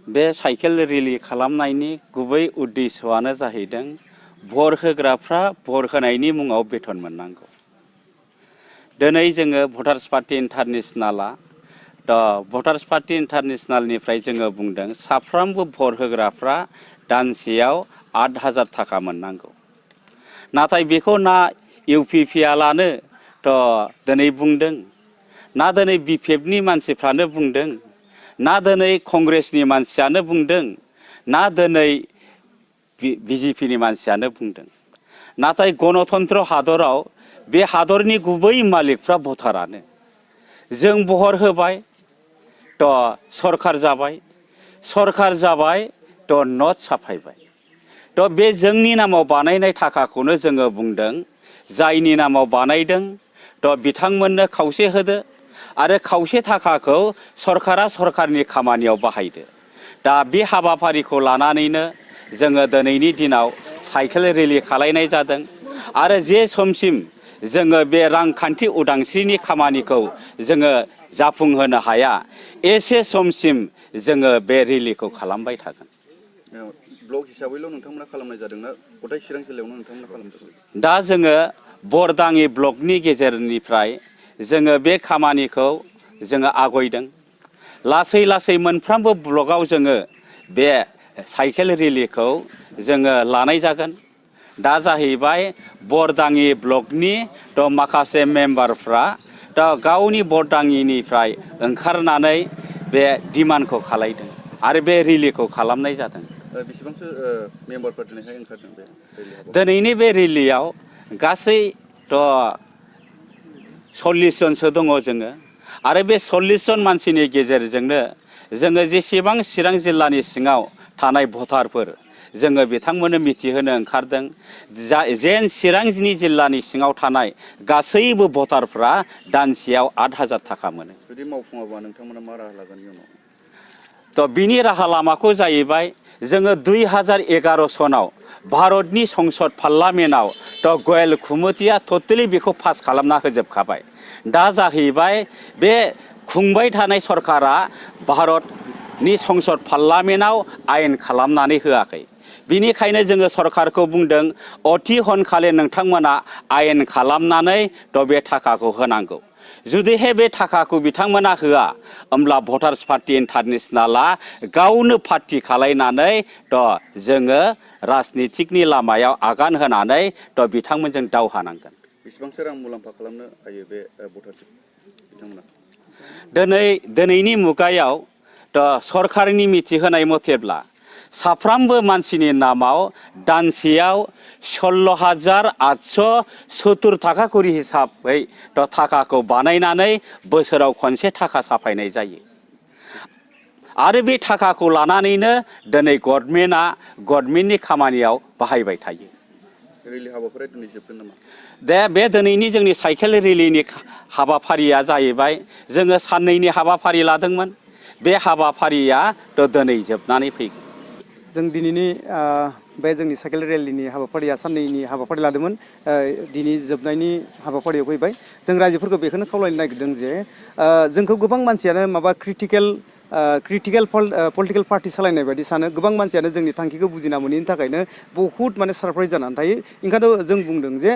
बे cycle rally खालामनायनि गुबै उद्देश्यआनो जाहैदों भर होग्राफ्रा भर होनायनि मुङाव बेथन मोननांगौ। दिनै जोङो भटार्स पार्टी इन्टारनेशनेला भटार्स पार्टी इन्टारनेशनेलनिफ्राय जोङो बुंदों साफ्रोमबो भर होग्राफ्रा दानसेयाव 8,000 थाखा मोननांगौ। नाथाय बेखौ ना इउपिपिएलआनो दिनै बुंदों, ना दिनै बिपिएफनि मानसिफ्रानो बुंदों, ना दिनै कंग्रेसनि मानसियानो बुंदों, ना दिनै बिजेपिनि मानसियानो बुंदों। नाथाय गणतन्त्र हादराव बे हादरनि गुबै मालिकफ्रा भटारानो। जों भर होबाय सरकार जाबाय, सरकार जाबाय नट साफायबाय। बे जोंनि नामाव बानायनाय थाखाखौनो जोङो बुंदों जायनि नामाव बानायदों बिथांमोननो खावसे होदो आरो खावसे थाखाखौ सरकारा सरकारनि खामानियाव बाहायदो। दा बे हाबाफारिखौ लानानैनो जोङो दिनैनि दिनाव साइकेल रेलि खालायनाय जादों आरो जे समसिम जोङो बे रांखान्थि उदांस्रिनि खामानिखौ जोङो जाफुंहोनो हाया एसे समसिम जोङो बे रेलिखौ खालामबाय थागोन। ब्लक हिसाबैल' नोंथांमोना खालामनाय जादोंना गथाय चिरां जिल्लायावनो नोंथांमोना खालामदों? दा जोङो बरदाङि ब्लकनि गेजेरनिफ्राय जोङो बे खामानिखौ जोङो आवगायदों। लासै लासै मोनफ्रोमबो ब्लकआव जोङो बे साइकेल रेलिखौ जोङो लानाय जागोन। दा जाहैबाय बरदाङि ब्लकनि माखासे मेम्बारफ्रा गावनि बरदाङिनिफ्राय ओंखारनानै बे डिमान्डखौ खालायदों आरो बे रेलिखौ खालामनाय जादों। बेसेबांसो मेम्बारफ्रा दिनैहाय ओंखारदों बे रेलियाव? दिनैनि बे रेलियाव गासै 40 जनसो दङ जोङो आरो बे 40 जन मानसिनि गेजेरजोंनो जोङो जेसेबां चिरां जिल्लानि सिङाव थानाय भटारफोर जोङो बिथांमोननो मिथिहोनो ओंखारदों जेन चिरां जिल्लानि सिङाव थानाय गासैबो भटारफ्रा दानसेयाव 8,000 थाखा मोनो। जुदि मावफुङाबा नोंथांमोना मा राहा लागोन इयुनाव? बिनि राहा लामाखौ जाहैबाय जोङो 2011 सनाव भारतनि संसद पार्लामेन्टआव गयल कुमतिया टटेलि बेखौ पास खालामना होजोबखाबाय। दा जाहैबाय बे खुंबाय थानाय सरकारा भारतनि संसद पार्लामेन्टआव आयेन खालामनानै होआखै। बिनिखायनो जोङो सरकारखौ बुंदों अति हनखालि नोंथांमोना आयेन खालामनानै बे थाखाखौ होनांगौ। जुदिहाय बे थाखाखौ बिथांमोना होआ होमब्ला भटार्स पार्टी इन्टारनेशनेला गावनो पार्टी खालायनानै जोङो राजनितिकनि लामायाव आगान होनानै बिथांमोनजों दावहा नांगोन। बेसेबांसो रां मुलाम्फा खालामनो हायो बे भटारशिप बिथांमोना? दिनैनि मुगायाव सरकारनि मिथिहोनाय मथेब्ला साफ्रोमबो मानसिनि नामाव दानसेयाव 16,870 थाखा करि हिसाबै थाखाखौ बानायनानै बोसोराव खनसे थाखा साफायनाय जायो। आरो बे थाखाखौ लानानैनो दिनै गभर्नमेन्टनि खामानियाव बाहायबाय थायो। रेलि हाबाफारिया दिनै जोबगोन नामा? बे दिनैनि जोंनि साइकेल रेलिनि हाबाफारिया जाहैबाय जोङो साननैनि हाबाफारि लादोंमोन। बे हाबाफारिया दिनै जोबनानै फैगोन। जों दिनैनि बे जोंनि साइकेल रेलिनि हाबाफारिया साननैनि हाबाफारि लादोंमोन। दिनै जोबनायनि हाबाफारियाव फैबाय। जों रायजोफोरखौ बेखौनो खावलायनो नागिरदों जे जोंखौ गोबां मानसियानो माबा क्रिटिकेल पलिटिकेल पार्टी सालायनाय बायदि सानो। गोबां मानसियानो जोंनि थांखिखौ बुजिना मोनैनि थाखायनो बहुद सारप्राइज जानानै थायो। ओंखायनोथ' जों बुंदों जे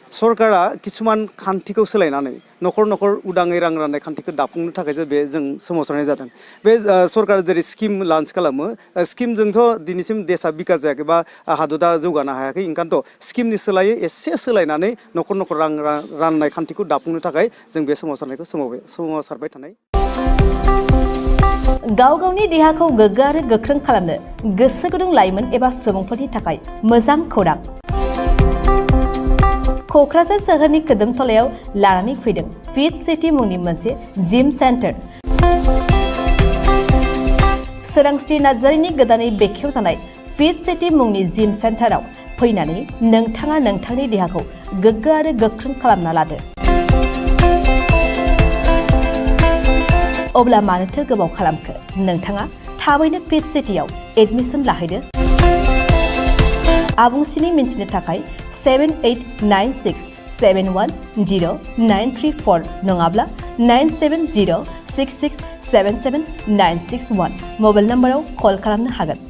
सरकारा किसुमान खान्थिखौ सोलायनानै न'खर न'खर उदाङै रां राननाय खान्थिखौ दाफुंनो थाखायसो बे जों सोमावसारनाय जादों। बे सरकारा जेरै स्किम लन्च खालामो, स्किमजोंथ' दिनैसिम देशा बिकास जायाखै बा हादरा जौगानो हायाखै। ओंखायनोथ' स्किमनि सोलायै एसे सोलायनानै न'खर न'खर रां राननाय खान्थिखौ दाफुंनो थाखाय जों बे सोमावसारनायखौ सोमावसारबाय थानाय। गाव गावनि देहाखौ गोग्गो आरो गोख्रों खालामनो गोसो गुदुं लाइमोन एबा सुबुंफोरनि थाखाय मोजां खौरां। क'क्राझार सोहोरनि खोदोमथलायाव लानानै फैदों फिट सिटी मुंनि मोनसे जिम सेन्टार। सोरांस्रि नार्जारिनि गोदानै बेखेवजानाय फिट सिटी मुंनि जिम सेन्टाराव फैनानै नोंथाङा नोंथांनि देहाखौ गोग्गो आरो गोख्रों खालामना लादो। अब्ला मानोथो गोबाव खालामखो? नोंथाङा थाबैनो फिट सिटीआव एडमिसन लाहैदो। आबुंसिनै मिन्थिनो थाखाय 7896710934 नङाब्ला 970666 77961 मबाइल नाम्बाराव कल खालामनो हागोन।